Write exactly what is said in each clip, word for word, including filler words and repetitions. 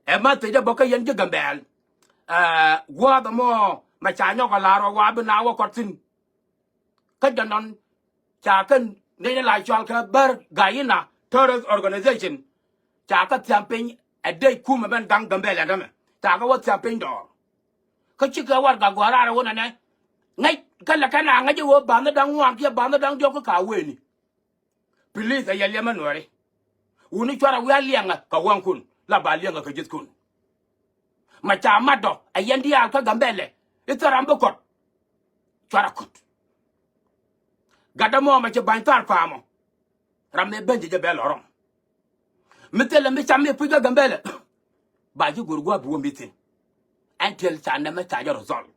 Ɛ message ɛ bä kä yɛn ji̱ Gambɛl. Ɛ, gua̱a̱th ɛmɔ mɛ ca nyɔk ɛ la̱r ɔ wa bi na wä kɔt thi̱n. Kä jɛ nɔn ca kɛn nɛy ni la cɔal kɛ Bär Gayina Terrorist Organization. Ca kɛ thiam piny ɛ dee kumɛ ben gaŋ Gambɛl ɛn tämɛ. Ca kɛ wä thiam piny dɔɔr. Kä cikɛ warɛgak gɔaa raar ɛ wä nɛnɛ. Ŋäc kä lɛ kɛn a ŋäc ɛ wä ba̱nh ni da̱ŋ ŋuan kiɛ ba̱nh ni da̱ŋ diɔ̱k kä ka weni. Please, ɛ yɛ liɛmɛ Nuääri. Wuni cuarɛ wi̱i̱ a liɛŋɛ kɛ wäŋkun la ba liɛŋɛ kɛ ji̱thkun. Ma ca matdɔ ɛ yɛn diaal kä Gambɛlɛ i̱ thil ram bi kɔt. Cuarɛ kɔt. Gatdä mɔ mɛ ci ba̱ny thar pa̱a̱mɔ. Ram mëë ben ji̱ jɛ bɛ lɔ̱rɔm. Mi thilɛ mi cam mi puc kä Gambɛlɛ. Ba ji̱ go̱r gua̱a̱p bi wä mi thi̱n. Ɛn tiɛl ca nɛmɛ ca jɛ result.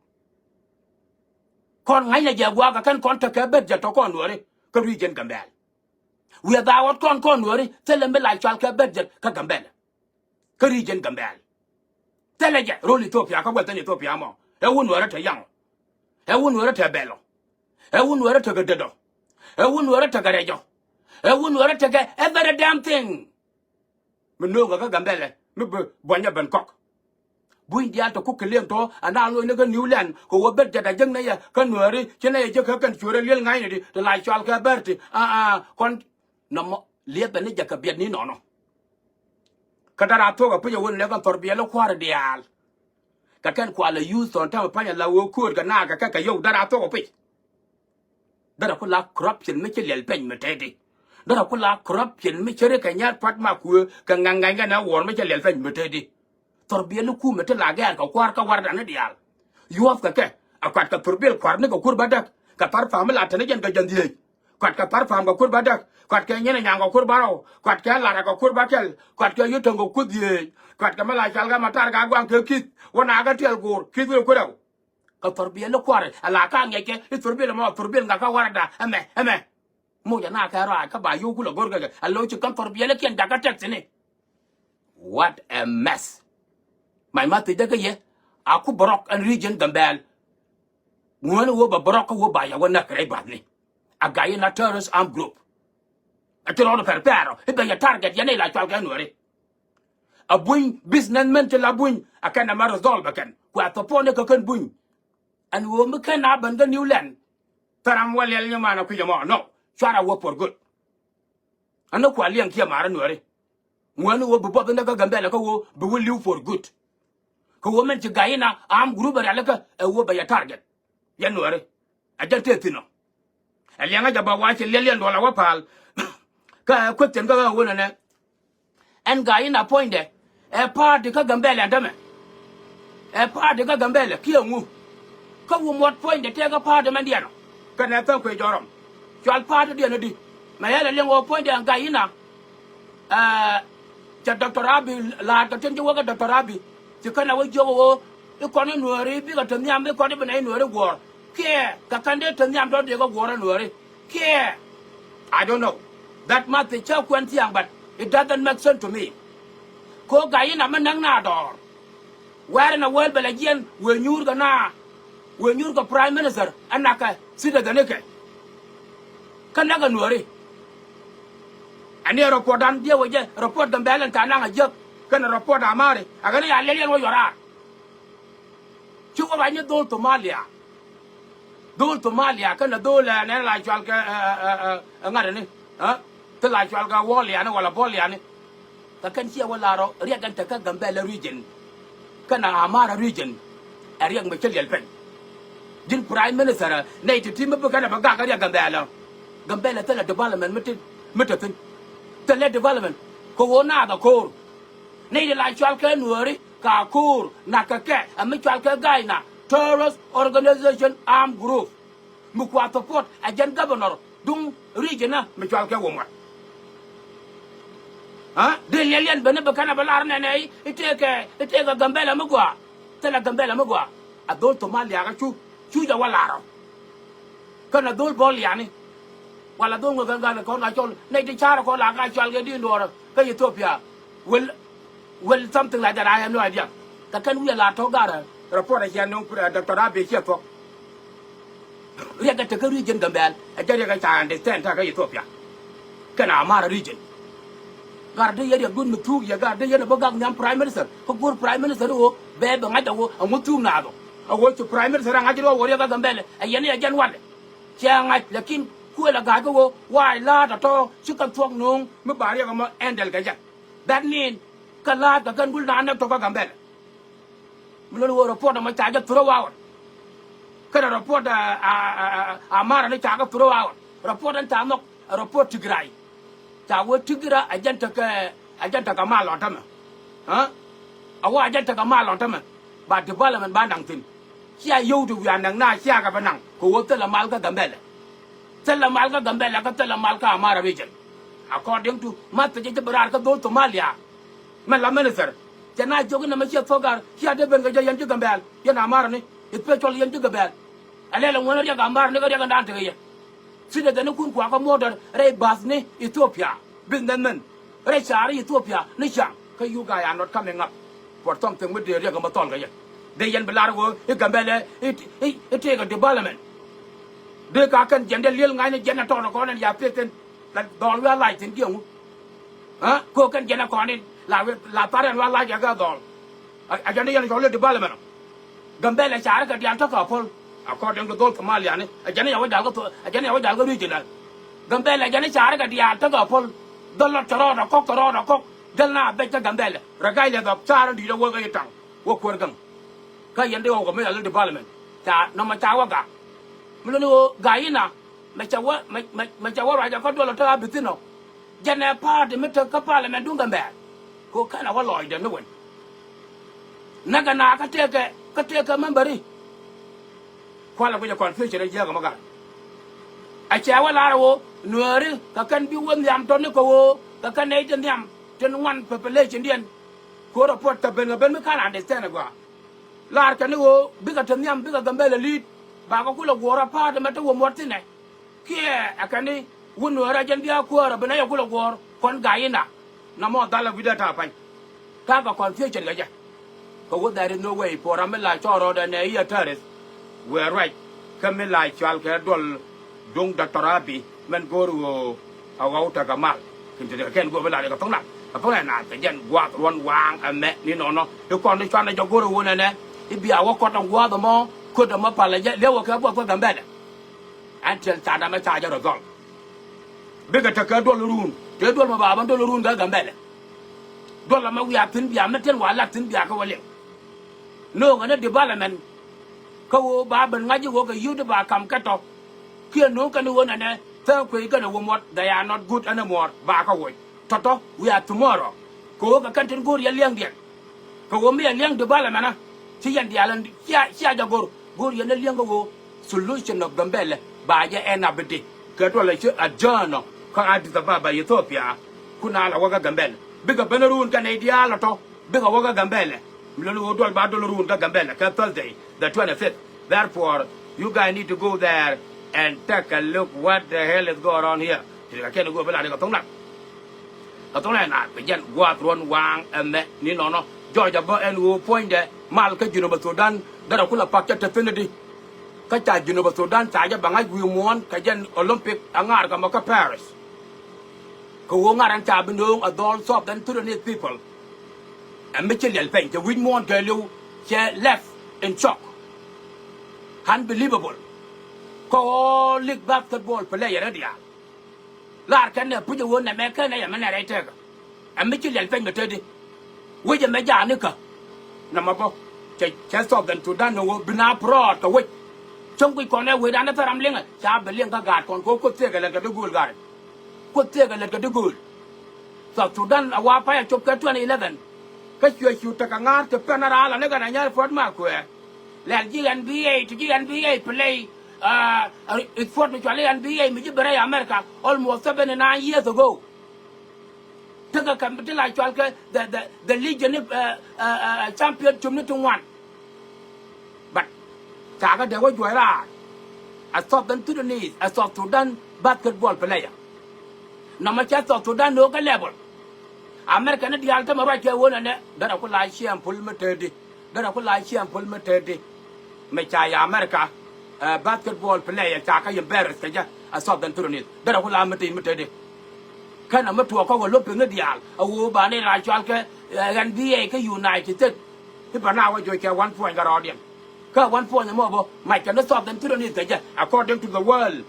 Kɔn ŋa̱cnɛ jɛ gua̱a̱k kɛ kɛn kɔn tekɛ budget tɔ kɔn Nuääri kä region Gambɛl. Wi̱i̱ a dhaawɔt kɔn kɔn Nuääri thilɛ mi la cɔal kɛ budget kä Gambɛl. Kä region Gambɛl. Thilɛ jɛ rol Ethiopia kä western Ethiopia mɔ. Ɛ wun Nuääri te yaŋ ɔ. Ɛ wun Nuääri te bɛl ɔ. Ɛ wun Nuääri tekɛ det ɔ. Ɛ wun Nuääri tekɛ rɛc ɔ. Ɛ wun Nuääri tekɛ every damn thing. Mi nööŋkɛ kä Gambɛlɛ mi bi buɔ̱nyɛ ben kɔk. Buny diaal tɔ kuk kɛ liɛŋ tɔ ana loc ni kä New Land kɛ wä budget a jek nɛ yɛ kä Nuääri ci nɛ yɛ jek kä kɛn cuörɛ liel ŋa̱cnɛ di ti la cɔal kɛ Bär ti. Aa, aa, kɔn nɔmɔ liɛpɛ ni jɛ kɛ biɛt ni nɔnɔ. Kä dara thok a puc a wun lɛ kɛn thɔr biɛl kua̱r diaal. Kɛ kɛn kual a youth tɔn tɛmɛ pa̱ny a la wee kööt kɛ naak kɛ kɛ kɛ yio̱w dara thok a puc. Dara ku la corruption mi ci liɛl peny mi teti. Dara ku la corruption mi ci ri kɛ nyat pat ma kuë kɛ ŋa̱ŋ ŋa̱ŋ kɛ na wuɔr mi ci liɛl peny mi teti. Thurbil i̱ kumɛ ti la gɛɛr kɛ kua̱r kä warda ni diaal. Yuɔth kɛ kɛ a kuat kɛ thurbil kua̱r ni kɛ kur bädäk. Kɛ thar pam mi la teni jɛn kɛ jɛn dhieec. Kuat kɛ thar pam kɛ kur bädäk. Kuat kɛ nyin a nyaŋ kɛ kur bärɔw. Kuat kɛ lar kɛ kur bäkɛl. Kuat kɛ yutöŋ kɛ kur dhieec. Kuat kɛ mi la cal kɛ ma tar kɛ guaŋ kɛ ki̱th wä na kɛ tiɛl go̱o̱r ki̱th wä kurɛw. Kɛ thurbil i̱ kua̱r a la ka ŋiɛckɛ i̱ thurbil ɛmɔ thurbil ŋakä warda ɛmɛ ɛmɛ. Muc ana kɛ rɔac kä ba yio̱w kulɛ go̱r kɛ kɛ a lo̱c ci kän thurbil i̱ kiɛn jakä tɛk thi̱ni. What a mess. Mac ma thiecdä kä yɛ a ku bärɔk ɛn region Gambɛl. Ŋuäni wä bɛ bärɔk kä wä ba yɛ wä näk rɛy ba̱thni. A Gayina terrorist arm group. A ci rɔɔd pɛr pɛɛr ɔ i̱ bɛ yɛ target yɛn i̱ la cual kɛ Nuääri. A buny businessmen ti la buny a kɛn a ma resolve kɛn ku a thopɔn i̱ kɛ kɛn buny. Ɛn ɣöö mi ken a ben kä New Land. Thil ram wä liɛl nyi man a kui̱c ɛmɔ nɔ cuarɛ wä for good. Ɛn ni kua liɛŋ kiɛ ma̱a̱r ɛ Nuääri. Ŋuäni ɣöö bi buɔth ni kä Gambɛlɛ kä ɣöö bi wä li̱w for good. Kɛ ɣöö min ci Gayina arm group ɛ rialikä ɛ ɣöö bɛ yɛ target. Yɛn Nuääri. Ɛ jɛn tëë thi̱n ɔ. Ɛ liɛŋä jɛ bä wa ci liɛl yɛn duɔl a wä pa̱a̱l. Kä ɛ kueth thi̱n kä ɣä wä nɛnɛ. Ɛn Gayina puɔ̱nydɛ ɛ party kä Gambɛlɛ ɛn tämɛ. Ɛ party kä Gambɛlɛ kiɛ ŋu. Kä Wumuɔt puɔ̱nydɛ tëëkä party mɛndiɛn ɔ. Kɛnɛ thäŋ kuec jɔrɔm cual party diɛn ɔ di. Mɛ yɛ lɛ liɛŋ ɣöö puɔ̱nydɛ ɛn Gayina. Ɛ, cɛ Doctor Abiy la̱a̱t kɛ tin ci wä kä Doctor Abiy ci kɛn a wä jiök ɣöö i̱ kɔn i̱ Nuääri bikɛ te nhiam i̱ kɔn i̱ bi nɛy Nuääri guɔ̱ɔ̱r kiɛ kɛ kɛn dee te nhiam dɔ̱diɛk kä guɔ̱ɔ̱r ɛ Nuääri. Kiɛ I don't know. That message cä kuɛn thia̱a̱ŋ, but it doesn't make sense to me. Ko Gayina mi näk na dɔɔr. Where in the world bɛ lɛ jiɛn wëë nyuur kɛ na wëë nyuur kɛ prime minister ɛ nak kɛ citizen ikɛ. Kä näk ɛ Nuääri. Ɛn ni ɛ report dan diɛ wä jɛ report Gambɛl ɛn ca naŋ a jiäk kɛn ɛ report Amari a kɛn ni ya liɛl yɛn wä yuɔr raar. Ci wä ruac ni dhol Somalia. Dhol Somalia kɛnɛ dhol ɛ nɛn la cual kɛ ɛ ŋa̱t ni ɛ thil la cual kɛ Woliani wala Boliani. Kɛ kɛn ciɛ wä lar ɔ riɛk ɛn te kä Gambɛla region. Kɛnɛ Amara region. Ɛ riɛk mi cä liɛl pɛny. Ji̱n prime minister ɛ nɛy ti ti mi bi kɛnɛ bi gak kä riɛk Gambɛla. Gambɛla thilɛ development mi ti mi te thi̱n. Thilɛ development kɛ ɣöö naath ɛ ko̱o̱r. Nɛy ti la cual kɛ Nuääri ka ko̱o̱r nak kɛ kɛ ɛ mi cual kɛ Gayina terrorist organization arm group. Mi kua support ɛ jɛn governor duŋ region ɛ mi cual kɛ Wumuɔt. Aa dee liɛliɛn ben ni bi kɛn ɛ bi lar nɛnɛ i̱ tëëkɛ i̱ tëëkɛ Gambɛla mi gɔaa. Thilɛ Gambɛla mi gɔaa. A dhol Somalia kä cu cu jɛ wä lar ɔ. Kɛnɛ dhol Boliani. Wala dhol ŋö kɛn gan kɔn ka cɔl nɛy ti ca̱r kɔn la ka cɔal kɛ di̱i̱n duɔɔrä kä Ethiopia. Well, well, something like that, I have no idea. Kɛ kɛn wi̱i̱ la tɔ̱ garɛ report a ciɛ no̱o̱ŋ Doctor Abiy ciɛ thuɔ̱k. Riɛk ɛ te kä region Gambɛl ɛ jɛ riɛk ɛ ca understand te kä Ethiopia. Kɛnɛ Amara region. Gar dee yɛn riɛk dun mi thuuk yɛ, gar dee yɛn a bä gak nhiam Prime Minister. Kä go̱r Prime Minister i̱ ɣöö bɛ bɛ ŋa̱c a ɣöö a ŋu thuuk naath ɔ. A ɣöö ci Prime Minister a ŋa̱c i̱ ɣöö wä riɛk a Gambɛlɛ, a yɛn i̱ a jɛn walɛ. Ciɛ ŋa̱c, lakin kuël a ga̱a̱c kä ɣöö wa̱a̱ la̱a̱t a tɔ̱ ci kɛn thuɔ̱k nööŋ mi ba riɛk ɛmɔ ɛn dɛl kɛ jɛ. That mean, kä la̱a̱t kɛ kɛn gul naan nɛk tɔ̱ kä Gambɛlɛ. Mi lon wä report ɛmɔ ca jɛ throw out. Kɛnɛ report a, a, a, a, a Amara ni ca kɛ throw out. Report ɛn ca nhɔk, report Tigray. Ca wee Tigray a jɛn tekɛ, a jɛn tekɛ mal lɔn tämɛ. Aa? A wee a jɛn tekɛ mal lɔn tämɛ. Ba development ba naŋ thi̱n. Cia yio̱w ti wiaa naŋ na cia kɛ bɛ naŋ. Kɛ wee thilɛ mal kä Gambɛlɛ. Thilɛ mal kä Gambɛlɛ kä thilɛ mal kä Amara region. According to message ci bi raar kä dhol Somalia. Mɛ la minister. Cɛ na jiök inɛ mɛ ciɛ thok gar cia dee ben kɛ jɛ yɛn ji̱ Gambɛl. Yɛn Amara ni. Especially yɛn ji̱ Gambɛl. Ɛ lɛl ɛ ŋuɛn riɛk Amara ni kä riɛk ɛn daan tekɛ yɛ. Citizen ni kun kua kä motor rɛy bus ni Ethiopia. Businessmen. Rɛy ca̱r Ethiopia ni ca̱ŋ. Kä you guys are not coming up for something mi dee riɛk ɛmɛ thɔl kɛ yɛ. Dee yɛn bi lar ɣöö i̱ Gambɛlɛ i̱, i̱, i̱ tëëkɛ development. Dee ka kɛn jiɛn dee liel ŋa̱cni jiɛn ɛ tɔɔt ɛ kɔn ɛn ya pith thi̱n. La dhɔl wi̱i̱ a lac thi̱n kiɛŋu. Aa? Ko kɛn jiɛn ɛ kɔn in la, la thar ɛn wi̱i̱ a lac ɛ kɛ dhɔl. A, a jɛn dee yɛn cɔl i̱ development ɔ. Gambɛlɛ carɛ kɛ diaal tekɛ a puɔl. According to dhol Somalia ni a jɛn i̱ ya wä jal kä tho, a jɛn i̱ ya wä jal kä regional. Gambɛlɛ jɛn i̱ carɛ kɛ diaal tekɛ a puɔl. Dhɔl lɔt cɛ rɔɔd a kɔk, cɛ rɔɔd a kɔk. Jäl na a bɛc kä Gambɛlɛ. Regardless of car in di̱i̱t a wä kä i̱ taŋ. Wä kuäär gäŋ. Kä yɛn di ɣɔw kɛ mi yɛl i̱ development. Ca nɔmɔ ca wä gak. Mi luni ɣöö gak inɔ mɛ cɛ wä, mɛ, mɛ, mɛ cɛ wä ruacɛ kä duɔl ɔ te a bithin ɔ. Jɛn ɛ party mi tek kä parliament duŋ Gambɛl. Kɛ ɣöö kɛn a wä lɔɔcdɛ ni wen. Näkɛ na kä tëëkɛ, kä tëëkɛ memberi. Kualɛ guicɛ confusion ɛ jiääk ɛmɔ gat. A cɛ wä lar ɛ ɣöö Nuääri kɛ kɛn bi wä nhiam tɔ̱ni kɛ ɣöö kɛ kɛn nɛy ti nhiam tin ŋuan population diɛn. Kɛ ɣöö report thäp ben kɛ ben mi ka̱n understand ɛ gɔaa. Laar kɛn i̱ ɣöö bikɛ te nhiam bikɛ Gambɛlɛ li̱i̱t. Bakɛ kulɛ guɔ̱ɔ̱r a pa̱a̱t ɛmɛ te wä muɔ̱t thi̱nɛ. Kiɛ ɛ kɛn i̱ wun Nuäärä jɛn bia kuäärä bi nɛy ɛ kulɛ guɔ̱ɔ̱r kɔn gayinda. Namɔ dhalä wi̱cdä ta̱a̱ pa̱ny. Ka̱a̱kɛ confusion kɛ jɛ. Kɛ wä there is no way for ram mi la cɔɔr rɔɔdɛ nɛ i̱ a terrorist. Wëë ruac kä mi la cual kɛ duɔl duŋ Doctor Abiy mɛn go̱o̱r ɣöö a ɣɔw tekɛ mal. Kin te kɛn go̱o̱r bi la kɛ thok nak kɛ thok nɛ naath kɛ jɛn gua̱a̱th ruɔ̱n waaŋ ɛmɛ ni nɔnɔ i̱ kɔn i̱ cuanɛ jɔk go̱o̱r ɣöö nɛnɛ i̱ bia wä kɔt ɛn gua̱a̱th ɛmɔ köt ɛmɔ palɛ jɛ liɛw ɛ kɛ buɔth kä Gambɛlɛ. Ɛn tiɛl thaat ɛmɛ ca jɛ rɔ dhɔl. Bikɛ tekɛ duɔl run tëë duɔl mɛ ba bä duɔl run kä Gambɛlɛ. Duɔl ɛmɛ wiaa thi̱n bia mi tin wa lat thi̱n bia kä wä liŋ. No̱o̱ŋ ɛn ɛ development. Kä ɣöö ba ben ŋa̱c i̱ ɣöö kɛ yio̱w ti ba ka̱m kɛ tɔ̱. Kiɛ no̱o̱ŋ kɛn i̱ ɣöö nɛnɛ thäŋ kuec kɛnɛ wä muɔt, they are not good anymore, ba kä woc. Tɔ̱tɔ̱ wiaa tomorrow. Kɛ ɣöö kɛ kɛn tin go̱o̱r yɛ liɛŋdiɛn. Kɛ ɣöö mi yɛ liɛŋ development ɛ ci yɛn diaal ɛn cia, cia jɛ go̱r. Go̱o̱r yɛn ɛ liɛŋ kä ɣöö solution of Gambɛlɛ ba jɛ ɛn abidi. Kɛ duɔl ɛ ci adjourn ɔ kä Addis Ababa, Ethiopia. Kun a la wä kä Gambɛlɛ bikɛ ben run kɛn nɛy diaal ɔ tɔ̱. Bikɛ wä kä Gambɛlɛ. Mi luni ɣöö duɔl ba duɔl run kä Gambɛlɛ kɛ Thursday the twenty-fifth. Therefore, you guys need to go there and take a look what the hell is going on here. Ti kɛ kɛn go̱o̱r bi la ni kɛ thok nak. Kɛ thok nɛ naath kɛ jɛn gua̱a̱th ruɔ̱n waaŋ ɛmɛ ni nɔnɔ. Jɔɔc a bä ɛn ɣöö puɔ̱nydɛ mal kä Junub Sudan derɛ kulɛ pak cɛ te thi̱n di. Kä ca Junub Sudan ca jɛ bɛ ŋa̱c wi̱i̱ muɔ̱ɔ̱n kɛ jɛn Olympic a ŋaar kɛ mɔ kä Paris. Kɛ ɣöö ŋa̱r ɛn ca bi nööŋ a dhɔl Southern Sudanese people. Ɛ mi ci liɛl pɛny cɛ wi̱c muɔ̱ɔ̱n kɛɛliw cɛ left in shock. Unbelievable. Kä ɣöö league basketball player ɛ diaal. Laar kɛn nɛ puc ɛ ɣöö nɛmɛ kɛn nɛ yɛ mi nɛ rɛy tɛɛkä. Ɛ mi ci liɛl pɛny kɛ tëëdi. Wec ɛmɛ jaak ni kä. Nɛmɛ bä cɛ, cɛ Southern Sudan ni ɣöö bi na prɔɔd kɛ wec. Cäŋ kui̱ kɔn ɛ wecdan ni thäram liŋɛ ca bi liŋ kä gaat kɔn kɛ ɣöö Kuoth thiekɛ lät kɛ di gööl gaat. Kuoth thiekɛ lät kɛ di gööl. South Sudan a wa pay a cop kɛ twenty eleven. Kä cuɛ cu tekɛ ŋa̱a̱r ti pɛn a raal a ni kɛn a nyɛr puɔt ma kuɛɛ. Lɛl ji̱ N B A ti ji̱ N B A play, uh, sport mi cual i̱ N B A mi ji̱ bi rɛy America almost seventy nine years ago. Tekɛ kɛ ti la cual kɛ the, the, the league ni, uh, uh, uh, championship ni ti ŋuan. But ca kɛ dee wä juɔc raar. A Southern Sudanese, a South Sudan basketball player. Nɔmɔ cɛ South Sudan no̱o̱ŋ kä level. America ni diaal tämɛ ruac kɛ wä nɛnɛ derɛ ku la ciɛɛm pul mi tëëdi. Derɛ ku la ciɛɛm pul mi tëëdi. Mɛ ca yɛ America, eh, basketball player ca kä embarrass kɛ jɛ a Southern Sudanese. Derɛ ku la mi tëëdi mi tëëdi. Kɛn a mi tuɔɔk kɔk a lo̱p piŋni diaal a ɣöö ba ni raan cɔal kɛ, eh, N B A kä United States. I̱ bɛ na wä joc kɛ one point kɛ rɔɔdiɛn. Kä one point ɛmɔ bä mac kɛ ni Southern Sudanese kɛ jɛ, according to the world.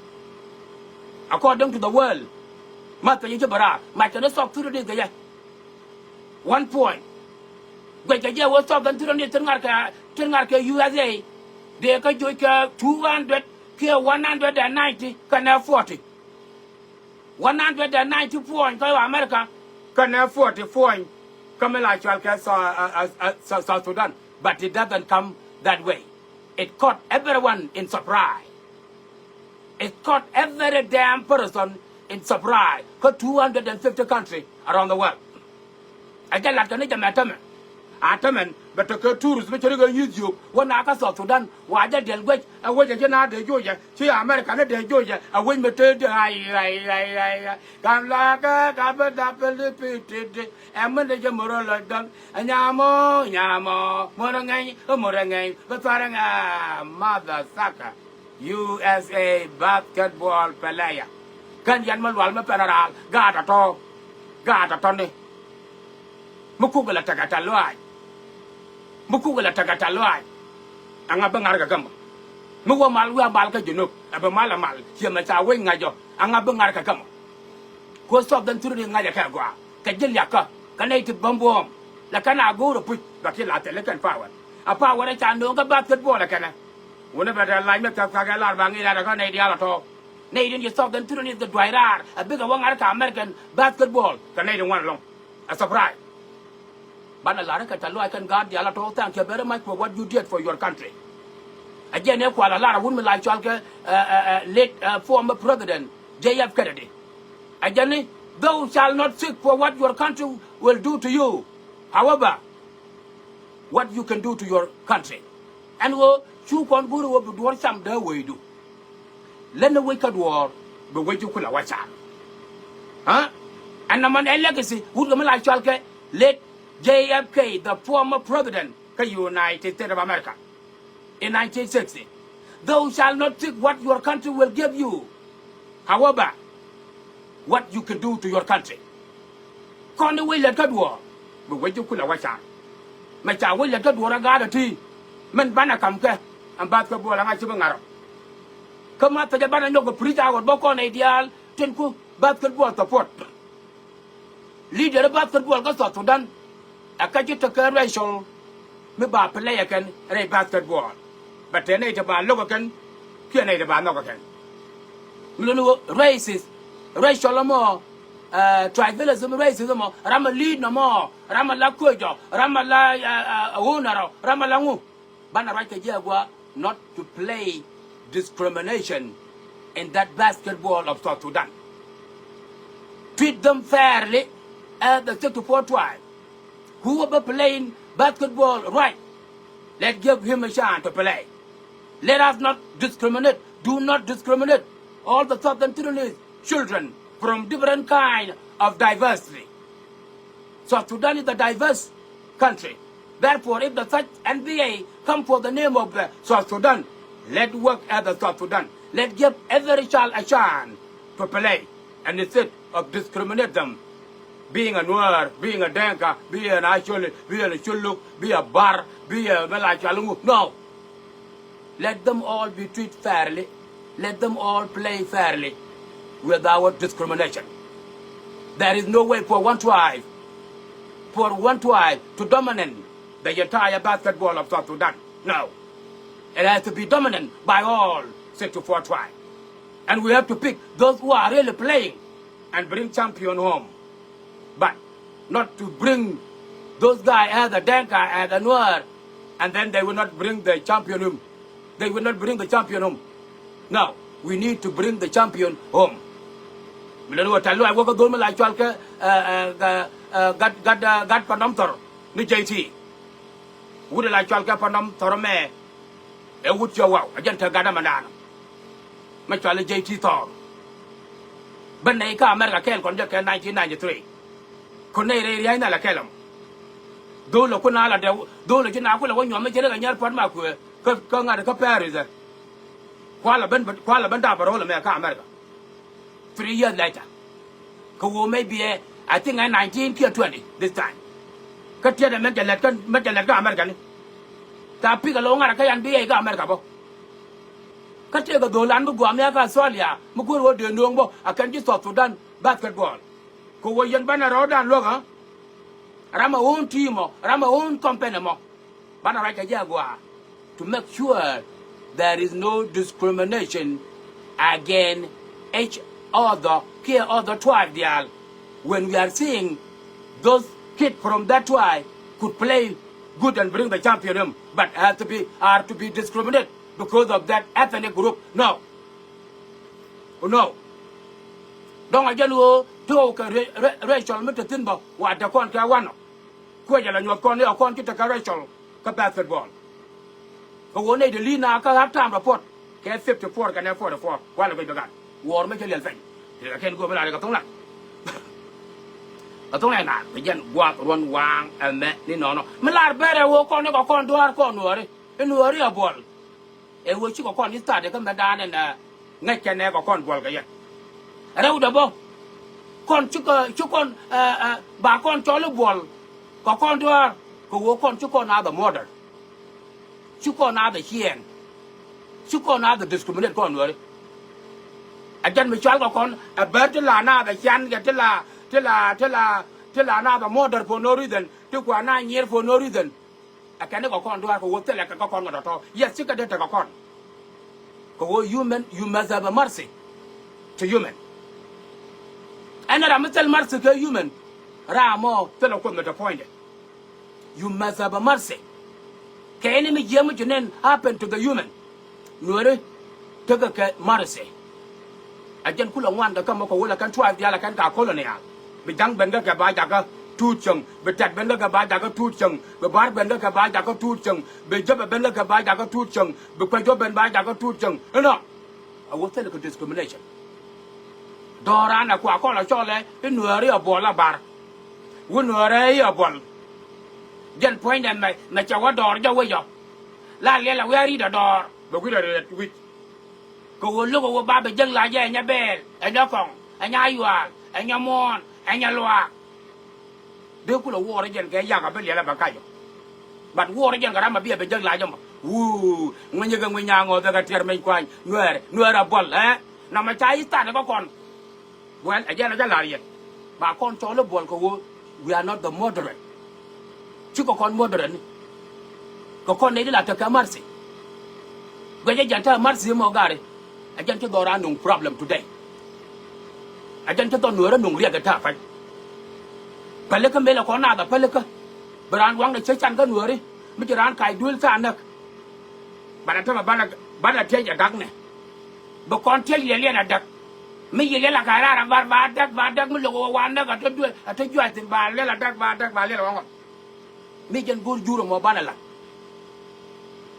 According to the world. Ma peny ci bɛ raar mac kɛ ni South Sudanese kɛ jɛ. One point. Guɛc kɛ jɛ wä Southern Sudanese tin ŋa̱r kɛ, tin ŋa̱r kɛ U S A. Dee kä joc kɛ two hundred kiɛ one hundred and ninety kɛnɛ forty. One hundred and ninety point kä America kɛnɛ forty point kä mi la cɔal kɛ Sou-, uh, uh, uh, Sou-, South Sudan. But it doesn't come that way. It caught everyone in surprise. It caught every damn person in surprise. Kä two hundred and fifty country around the world. A jɛ lat kɛ ni jɛ mɛ tämɛ. A tämɛn bɛ tekɛ tourist mi cɛ ri kɛ Ethiopia wä na kä South Sudan. Wa jɛ diɛl guec a wec a jɛ na dee joc jɛ. Ci America ni dee joc jɛ a wec mi te dee ay, ay, ay, ay, ay. Kam la kɛ ka bɛ da pɛli pi ti ti. Ɛ mi ni jɛ moro lɔ dɔn. Ɛ nyamɔ, nyamɔ, moro ŋɛny, moro ŋɛny. Bɛ thar ŋa mother sucker. U S A basketball player. Kɛn yɛn mi lual mi pɛn a raal gaat a tɔ. Gaat a tɔni. Mi kuk la tekɛ tɛ̈th lɔaac. Mi kuk la tekɛ tɛ̈th lɔaac. Ɛŋa bi ŋa̱r kɛ kä mɔ? Mi wä mal wi̱i̱ a mal kä Junub ɛ bi mal a mal ciɛ mɛ ca wec ŋa̱c jɔ. Ɛŋa bi ŋa̱r kɛ kä mɔ? Ku Southern Sudanese ŋa̱cä kɛ gɔaa kɛ ji̱ liakä kɛ nɛy ti bäm buɔ̱ɔ̱m. Lɛ kɛn a go̱o̱r a puc bɛ ki la thil kɛn power. A power ɛ ca nööŋ kä basketball ɛ kɛnɛ. Wunɛ bɛ dee lac mi thia̱k thia̱k ɛ lar ba ŋi̱i̱c lar ɛ kä nɛy diaal ɛ tɔ̱. Nɛy tin ci Southern Sudanese kɛ duac raar ɛ bikɛ wä ŋa̱r kä American basketball kɛ nɛy ti ŋuan ɛlɔ̱ŋ. A surprise. Banɛ lar kɛ tɛ̈th lɔaac kɛn gaat diaal a tɔ̱, thank you very much for what you did for your country. A jɛn ɛ kual a lar a wun mi la cɔal kɛ, eh, eh, eh, late, eh, former president J F Kennedy. A jɛn ni, thou shall not seek for what your country will do to you. However, what you can do to your country. Ɛn ɣöö cu kɔn go̱o̱r ɣöö bi duɔ̱ɔ̱r cam dee wecdu. Lät ni wec kä duɔ̱ɔ̱r bi wecdu kulɛ wä car. Aa? Ɛn nɔmɔ ɛ legacy wut kɛ mi la cɔal kɛ late J F K, the former president kä United States of America in nineteen sixty. Thou shall not seek what your country will give you. However, what you can do to your country. Kɔn i̱ wec lät kä duɔ̱ɔ̱r bi wec ji̱ kulɛ wä car. Mɛ ca wec lät kä duɔ̱ɔ̱r ɛ gaat ɛ ti. Min banɛ ka̱m kɛ ɛn basketball ɛŋa ci bi ŋa̱r ɔ. Kä ma thecä banɛ nyɔk kɛ preach a ɣɔt bä kɔn ɛ diaal tin ku basketball support. Leader basketball kä South Sudan ɛ kä ci tekɛ racial mi ba player kɛn rɛy basketball. Bɛ te nɛy te ba lo̱k kɛn kiɛ nɛy te ba nhɔk kɛn. Mi luni ɣöö races, racial ɛmɔ, eh, tribalism racism ɛmɔ, ram a lead nɔmɔ, ram a la coach ɔ, ram a la, eh, eh, owner ɔ, ram a la ŋu. Banɛ ruac kɛ ji̱ a gua not to play discrimination in that basketball of South Sudan. Treat them fairly as the sixty-four tribe. Whoever playing basketball right, let give him a chance to play. Let us not discriminate. Do not discriminate all the Southern Sudanese children from different kind of diversity. South Sudan is a diverse country. Therefore, if the such N B A come for the name of, uh, South Sudan, let work as a South Sudan. Let give every child a chance to play, and instead of discriminate them, being a Nuer, being a Denka, being an Acholi, being a Chuluk, be a Bar, be a Mela Chalungu. No. Let them all be treated fairly. Let them all play fairly without discrimination. There is no way for one tribe, for one tribe to dominate the entire basketball of South Sudan. No. It has to be dominant by all sixty-four tribes. And we have to pick those who are really playing and bring champion home. But not to bring those guys as a Denka, as a Nuer, and then they will not bring the champion home. They will not bring the champion home. No, we need to bring the champion home. Mi lɛ ni wä tɛ̈th lɔaac wä kä dhol mi la cɔal kɛ, eh, eh, gat, gat, eh, gat Pandɔm Thɔr ni J T. Wut la cɔal kɛ Pandɔm Thɔr mɛ. Ɛ wut cɔ waw, ɛ jɛn te gat ɛmɛ daanɔ. Mɛ cɔal i̱ J T Thɔr. Bä nɛy kä America kɛɛl kɔn jɛ kɛ nineteen ninety-three. Kɔn nɛy rɛy ria̱a̱c nal ɛ kɛl ɛmɔ. Dho̱l ɛ kun ala dɛw, dho̱l ɛ ci na kulɛ wä nyuɔm mi ci rɛ kɛ nyɛr puɔ̱t ma kuëë. Kä, kä ŋa̱t kä Paris ɛ. Kualɛ ben, kualɛ ben dap ɛ ro̱l ɛmɛ kä America. Three years later. Kɛ ɣöö maybe ɛ, I think ɛ nineteen kiɛ twenty this time. Kä tiɛt ɛ mɛn cɛ lɛt kä, mɛn cɛ lɛt kä America ni. Tha pik ɛ lo̱w ŋa̱t ɛ kä yan bi ɛ kä America bä. Kä tëëkɛ dho̱l an bi guam ya kä Australia mi kuäär ɣöö dee nööŋ bä a kɛn ji̱ South Sudan basketball. Kɛ ɣöö yɛn banɛ rɔɔdan luäk ɛ ram ɛ own team ɔ, ram ɛ own company mɔ. Banɛ ruac kɛ jɛ agɔaa to make sure there is no discrimination against each other kiɛ other tribe diaal. When we are seeing those kids from that tribe could play good and bring the champion home, but have to be, are to be discriminated because of that ethnic group. No. No. Dɔ̱ŋ a jɛn ɣöö ti ɣɔw kɛ ra-, ra-, racial mi te thi̱n bä wa te kɔn kɛ wanɔ. Kuecɛ la nyuɔth kɔn iɔ kɔn ci tekɛ racial kä basketball. Kɛ ɣöö nɛy ti li̱i̱n na kä half time report kɛ fifty four kɛnɛ forty four walɛ guic bɛ gat. Wuɔɔr mi cä liɛl pɛny. Ti kɛ kɛn go̱o̱p mi la ri kɛ thoŋ lat. Kɛ thoŋ lat naath bi jɛn guath ruɔ̱n waaŋ ɛmɛ ni nɔnɔ. Mi lar bɛrɛ ɣöö kɔn ni kɛ kɔn duaar kɔn nuɔɔri. I̱ nuɔɔri ɛ buɔl. Ɛ ɣöö cikɛ kɔn i̱ thaat ɛ kä mɛtdan ɛn ɛ ŋäc kɛn ɛ kɛ kɔn buɔl kɛ yɛ. Rɛwdɛ bä kɔn cikɛ, ci kɔn ɛ, ɛ, ba kɔn cɔl i̱ buɔl kɛ kɔn duaar kɛ ɣöö kɔn ci kɔn naath ɛ murder. Ci kɔn naath ɛ ciɛɛn. Ci kɔn naath ɛ discriminate kɔn nuääri. Ɛ jɛn mi cɔal kɛ kɔn ɛ bär ti la naath ɛ cian kɛ ti la, ti la, ti la, ti la naath ɛ murder for no reason. Ti kua na nyier for no reason. Ɛ kɛn ni kɛ kɔn duaar kɛ ɣöö thilɛ kɛ kɛ kɔn kɛ tɔ̱tɔ̱. Yes, cikɛ dee tekɛ kɔn. Kɛ ɣöö human, you must have a mercy to human. Ɛn ram mi thil mercy kɛ human, ram mɔ thilɛ Kuoth mi te puɔ̱nydɛ. You must have a mercy. Kɛ ɛn mi jiɛm mi ci nɛn happen to the human. Nuääri tekɛ kɛ mercy. A jɛn kulɛ ŋuan kɛ kä mɔ kɛ wulɛ kɛn tribe diaal a kɛn ka colonial. Bi ja̱ŋ ben kä kɛ ba jakä tuut cäŋ, bi tɛt ben kä kɛ ba jakä tuut cäŋ, bi ba̱r ben kä kɛ ba jakä tuut cäŋ, bi jäpɛ ben kä kɛ ba jakä tuut cäŋ, bi kuecä ben ba jakä tuut cäŋ. Inɔ a wä thilɛ kɛ discrimination. Dɔ̱ran a kua kɔl a cɔlɛ i̱ nuääri a buɔl a bar. Wä nuääri a buɔl. Jɛn puɔ̱nydɛ mɛ, mɛ cɛ wä dɔɔr jɛ wecɔ. La liɛl a wi̱i̱ a ri̱t a dɔɔr bɛ wi̱i̱ a ri̱t wi̱c. Kɛ ɣöö lo̱k ɛ ɣöö ba bɛ jek lacɛ ɛ nyɛ bɛɛl, ɛ nyɛ kɔŋ, ɛ nyɛ ayual, ɛ nyɛ muɔ̱ɔ̱n, ɛ nyɛ luaak. Dee kulɛ wuɔɔr jɛn kɛ yak a bi liɛl ɛ bɛ kac ɔ. But wuɔɔr jɛn kɛ ram a bi ɛ bɛ jek lacɛ mɔ. Wuu, ŋuinyɛ kɛ ŋuinya ŋɔth ɛ kɛ tiɛr meny kuany. Nuɛɛr, nuɛɛr a buɔl, ɛ? Namɛ ca i̱ thaat ɛ kä kɔn. Well, ɛ jɛn ɛ jɛ la̱r yɛn. Ba kɔn cɔl i̱ buɔl kɛ ɣöö we are not the moderate. Cikɛ kɔn moderate ni. Kɛ kɔn nɛy ti la tekɛ mercy. Guɛcɛ jɛn te mercy mɔ gari. Ɛ jɛn ci dhɔra nuŋ problem today. Ɛ jɛn ci dhɔ nuɔrä nuŋ riɛk ɛ te apac. Pälikä mëë lɛ kɔn naath a pälikä. Bi raan waŋdɛ cä can kä nuɔri mi ci raan kac duël thaak näk. Banɛ tämɛ banɛ, banɛ tiɛc ɛ gaknɛ. Bi kɔn tiɛc liɛl liɛn ɛ däk. Mi yi liɛl a kac raar a bar ba däk, ba däk mi lo̱k ɛ wa näk a te duël a te juac thi̱n ba liɛl a däk, ba däk, ba liɛl ɛ wa ŋɔth. Mi jɛn go̱o̱r jur ɛmɔ banɛ la̱t.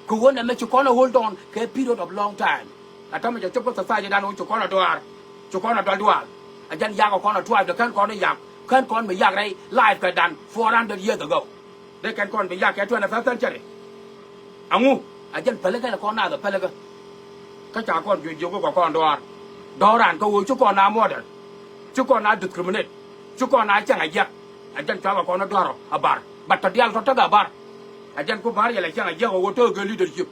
Kɛ ɣöö nɛmɛ ci kɔn ɛ hold on kɛ period of long time. A tämɛ jɛ cop kä society dan ɣöö ci kɔn ɛ duaar, ci kɔn ɛ dual dual. A jɛn yak ɛ kɔn ɛ tribe dee kɛn kɔn ɛ yak, kɛn kɔn bi yak rɛy life kɛ dan four hundred years ago. Dee kɛn kɔn bi yak kɛ twenty-first century. Aŋu a jɛn pälikä lɛ kɔn naath ɛ pälikä. Kä ca kɔn juɔc jiök kɛ kɔn dɔɔr. Dɔɔran kä ɣöö ci kɔn a modern. Ci kɔn a discriminate. Ci kɔn a cäŋ a jiäk. A jɛn cɔalkɛ kɔn a dɔɔr a bar. But tɔ diaal tɔ tekɛ a bar. A jɛn ku bar yɛl a cäŋ a jiäk a ɣöö tekɛ leadership.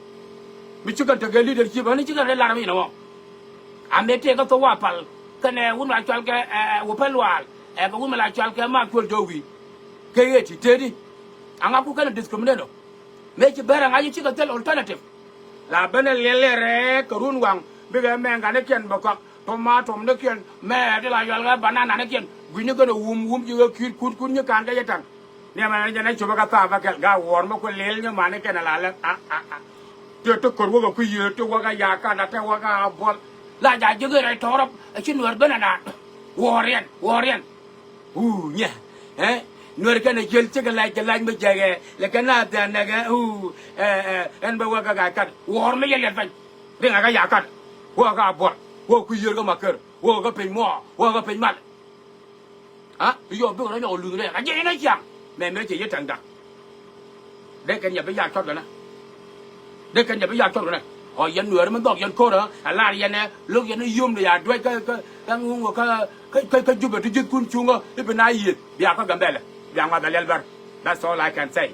Mi ci kɛn tekɛ leadership ɣän ci kɛn rɛy lar mi nɔmɔ. A mëë tëëkä thok wa pal kɛnɛ wun wa cɔalkɛ, ɛ, wä pɛl luaal. Ɛ, kɛ wun mi la cɔalkɛ ma cuɔl jɔwi. Kɛ ɣet ti tëëdi. Aŋa ku kɛn discriminate ɔ. Mëë ci bɛr aŋa ci cikɛ thil alternative. La ben ɛ liɛl rɛɛ kɛ run waŋ bikɛ mɛŋ kanikiɛn bɛ kɔak. Tomatomnikiɛn mɛ ti la yual kɛ banananikiɛn gui̱cni kɛn ɛ wum wum ji̱ kɛ ki̱i̱t kut kut nyi ka̱n kɛ yɛ taŋ. Ni ɛmɛ ni jɛn ɛ copä kɛ thaap ɛ kɛl ga̱a̱ wuɔ̱ɔ̱r mɛ kuɛ liɛl nyi manikiɛn ɛ la lɛ a a a. Ti ti kör wäkɛ kui̱ yiëë ti wäkɛ ya̱a̱ ka̱n a tɛ wäkɛ a buɔl. La ja̱ ji̱ kɛ rɛy tɔ̱rɔp ɛ ci nuɛr ben ɛ naan. Wuɔ̱ɔ̱riɛn wuɔ̱ɔ̱riɛn. Uu nyɛ. Ɛ nuɛr kɛn a jiel cikɛ lac kɛ lac mi jɛkɛ lɛ kɛn a thian nɛkɛ uu. Ɛ ɛ ɛn bɛ wä kɛ gac kat wuɔɔr mi yɛ liɛt pɛny. Riŋ a kɛ ya kat wä kɛ a buɔr wä kui̱ yiër kɛ ma ker wä kɛ piny muɔɔ wä kɛ piny mal. A yɔ bikɛ rɔ nyɔk luth rɛɛk a jiɛc ni ciaŋ. Mɛ mɛ cɛ yɛ tɛŋ dak. Dee kɛn yɛ bi yak cɔt kɛnɛ. Dee kɛn yɛ bi yak cɔt kɛnɛ. Ɔ yɛn Nuɛɛri mi dhɔk yɛn ko̱rä ɛ lar yɛn ɛ lo̱k yɛn ɛ yom ni ya duec kä kä kä ŋuŋ kä kä kä Jubɛ ti ji̱thkun cuŋä i̱ bi na yieth bia kä Gambɛlɛ bia ŋuath ɛ liɛl bär. That's all I can say.